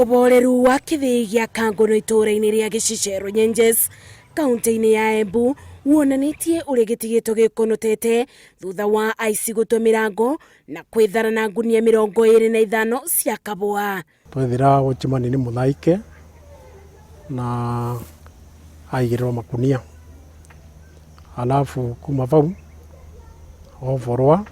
Ũboreru wa kĩthĩi gĩa Kangono itũũra-inĩ rĩa Gĩcice Runyenjes kaunti-inĩ ya Embu wonanĩtie ũrĩa gĩtigĩtwo gĩkonotete thutha wa aici gũtua mĩrango na kwĩthara na ngunia 25 cia kabũa. Twethira gũchimani nĩ mũthaike na aigĩrĩrwo makunia alafu kuma vau oborwa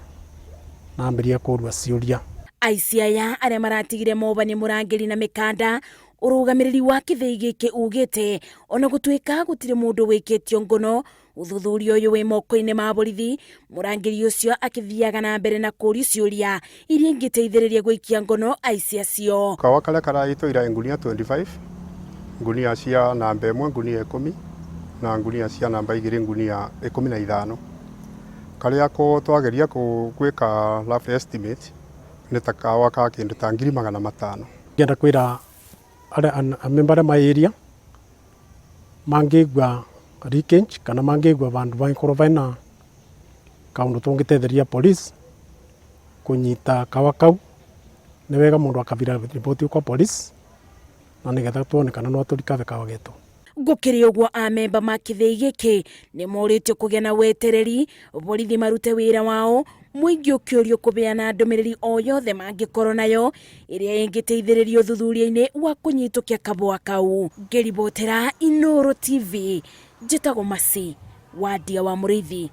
na ambĩrĩria kũũria ciũria. Aici aya arĩa maratigire mobanie mũrangĩri na mĩkanda ũrũgamĩrĩri wa kĩthĩi gĩkĩ ugĩte ona gũtuĩka gũtirĩ mũndũ wĩkĩtio ngono ũthuthuria ũyũ wĩ moko-inĩ ma borithi. Mũrangĩri ũcio akĩthiaga na mbere na kũũrio ciũria iria ingĩteithĩrĩria gũikia ngono aici acio. Kawa karĩa karaitũira ngunia 25, ngunia cia namba 1 ngunia 10 na ngunia cia namba 2 ngunia 15. Karĩa ko twageria gwĩka rough estimate nĩ ta kawa ka kĩndũ ta 500,000. Ngĩenda kwĩra arĩa amemba arĩa ma area mangĩigua leakage kana mangĩigua vandũ vangĩkorwo vena kaundu tũngĩtetheria police kũnyita kawa kau, nĩ wega mũndũ akabira riboti kwa police na nĩgetha tuone kana no tũrikave kawa getu. Gũkĩrĩ ũguo, amemba ma kĩthĩi gĩkĩ nĩ morĩtio kũgĩa na wetereri borithi marute wĩra wao, mũingĩ ũkĩũrio kũbeana ndũmĩrĩri o yothe mangĩkorwo nayo ĩrĩa ĩngĩteithĩrĩria ũthuthuria-inĩ wa kũnyitũkia kabũa kau. Ngĩribotera Inooro TV, njĩtagwo Masi Wandia wa Mũrĩithi.